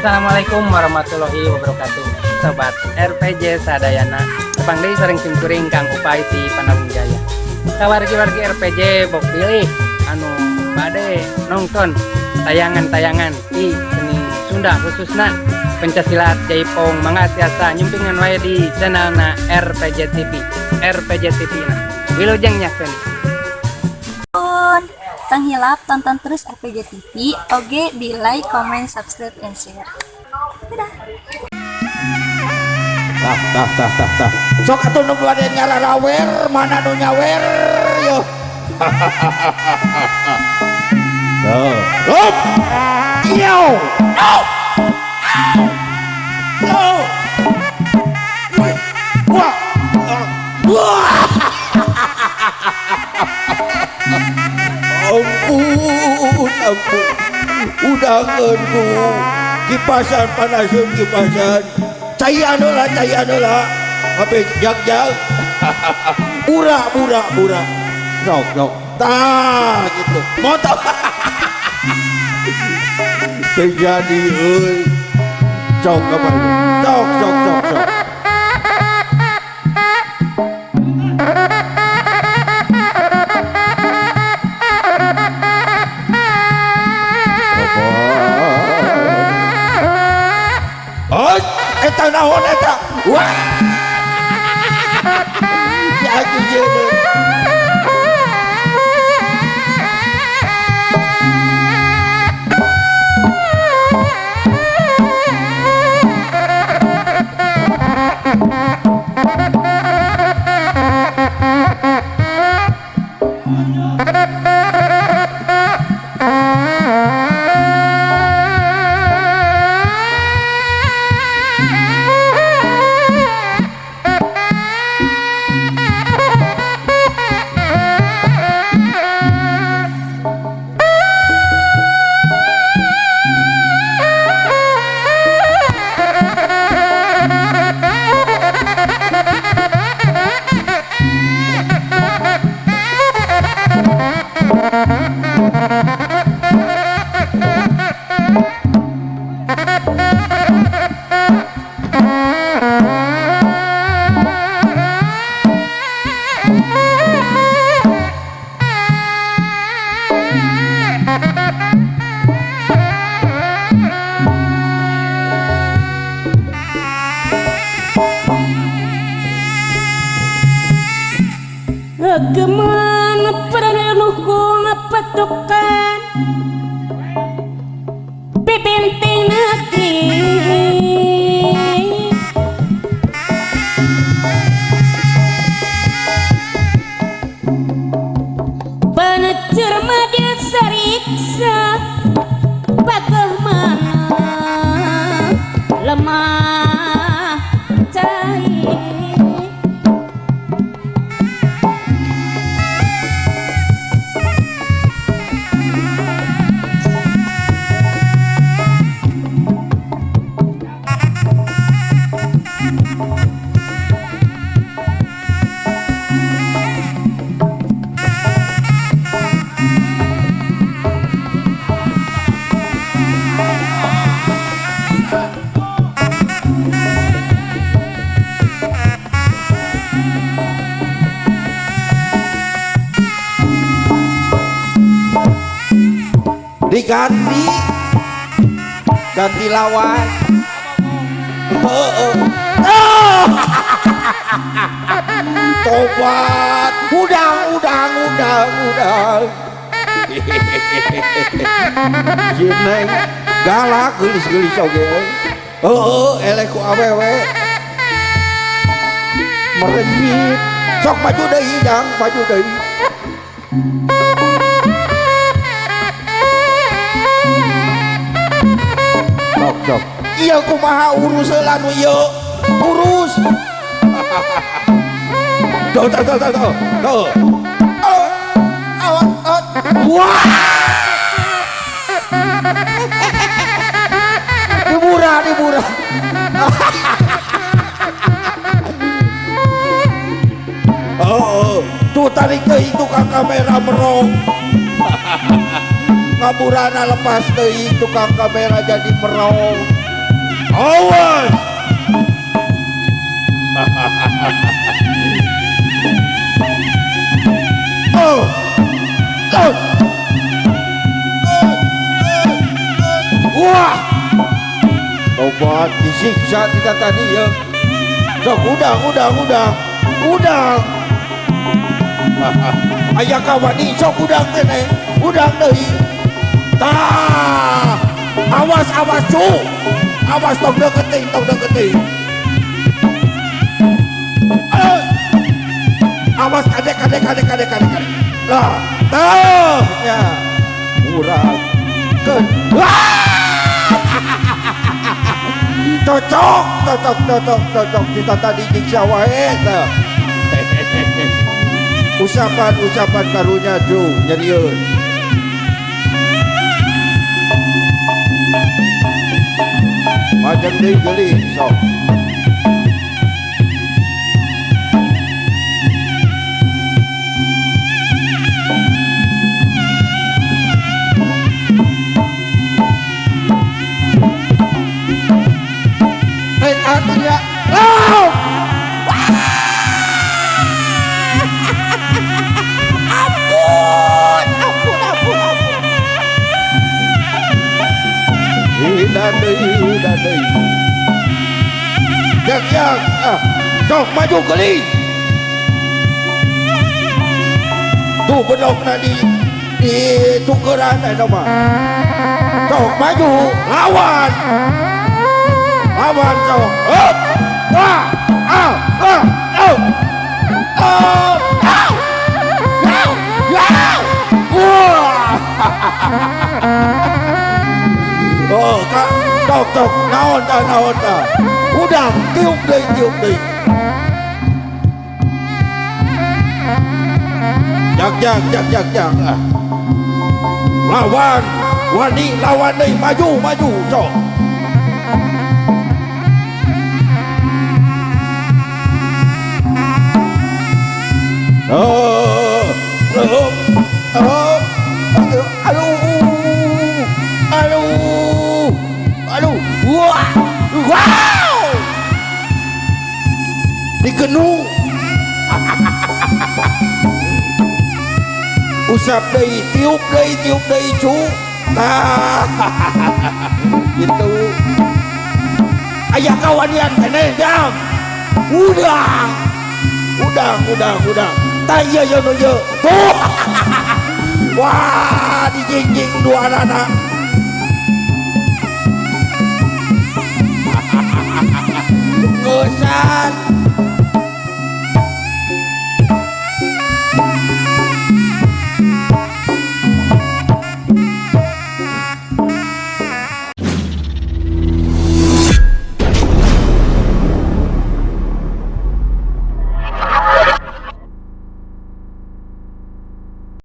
Assalamualaikum warahmatullahi wabarakatuh. Sobat RPJ sadayana, tepang deui sareng simkuring Kang Upay ti Panawung Jaya. Kawargi-wargi RPJ, bok bilih anu bade nonton tayangan-tayangan di seni Sunda, khususna pencak silat Jaipong, mangga tiasa nyumpingan wae di channelna RPJ TV. RPJ TV na. Wilujeng nyakseni. Tong hilap tonton terus RPJ TV, oge di like, comment, subscribe, and share. Dadah. Tah, tah, tah, tah, tah. Sok atuh nu bade nyararawer, mana nu nyawer yo. Tuh. Hup. Yo. Au. Au. Wah. Wah. Ampun, ampun. Udangkeun ku kipasan, panaseun kipasan. Caian heula, caian heula. Habis jag-jag. Bura, bura, bura. Sok, sok. Tah, gitu. Motor. Terjadi euy. Sok apa? Sok, sok, sok, sok. Oh, eta naon eta? Wah. Ya anjing. Geman perluhku patukan bibinting negeri Penecer madya sariksa bagaimana lemah cair. Diganti, ganti lawan. Heeh. Ah! Tobat, udang, udang, udang, udang. Si Neng galak, geulis-geulis oge euy. Heeh, eleh ku awewe. Merenyit. Sok maju deui, Jang, maju deui. Sok, sok. Iya kumaha urus heula nu ieu? Urus. Tuh, tuh, tuh, tuh, tuh. Tuh. Awas, awas. Wah. Dibura, dibura. Oh, oh. Tuh tarik deui tukang kamera merong. Ngaburana lepas deui tukang kamera jadi merong. Awas. Oh. Oh. Wah. Tobat disiksa kita tadi ya. Sok udang. Udang. Aya kawani sok udang keneh. Udang deui. Tah. Awas cu. Awas tong deketin, Awas kadek. Lah, tah nya. Murah. Keun. Cocok kita tadi nyiksa wae tah. Usapan karunya cu nyerieun. Majeng deui geulis sok. Artinya, oh! Ampun. Hina deui. Jak, sok maju geulis. Tuh bedokna di tukeran eta mah. Sok maju, lawan. Lawan sok. Up. Wah. Ah. Ah. Oh. Oh. Au. Au. Au. Wah. Oh, kak, tok naon tah. Udang tiup deui. Jak. Ah. Lawan, wani lawan deui, maju sok. Oh, aduh, wah, wow, dikenu, usap deui, tiup deui, cu, tah, gitu, ayah kawanian keneh jam, udang. Tah ieu nu ieu. Tuh. Wah, dijingjing dua anak.